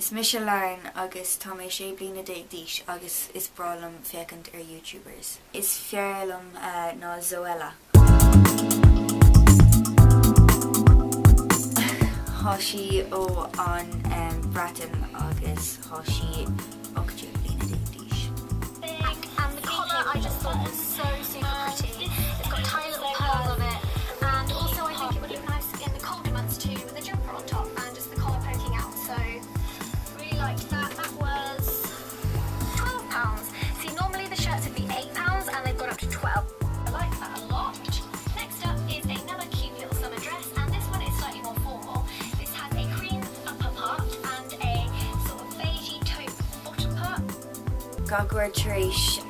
Is mise Lauren agus tá mé 16 bliana d'aois agus is breá liom féachaint ar YouTubers. Is fearr liom ná Zoella. Tá sí ó an Breatain agus tá sí 18 bliana d'aois. Big and the collar I just thought was so super pretty. It's got tiny little pearls on it and also I think it would look nice in the colder months too with a jumper on top and just the collar poking out so really liked that. That was £12. See normally the shirts would be £8 and they've gone up to 12. I like that a lot. Next up is another cute little summer dress and this one is slightly more formal. This has a cream upper part and a sort of beigey taupe bottom part. Gach uair tar éis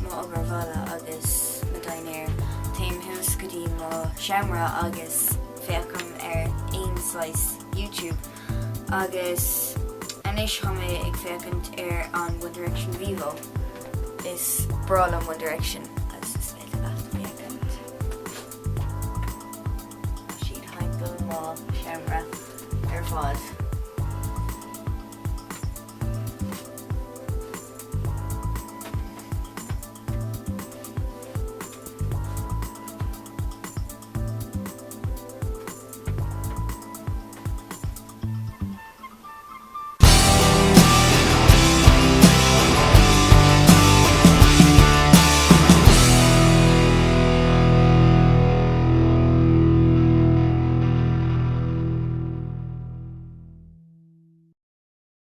mo obair bhaile agus mo dinnéar, téim thuas go dtí mo seomra agus féachaim ar aon saghas YouTube agus anois tá mé ag féachaint ar an One Direction Vevo. Is breá liom One Direction agus is féidir leat féachaint. Tá siad timpeall mo seomra ar fad.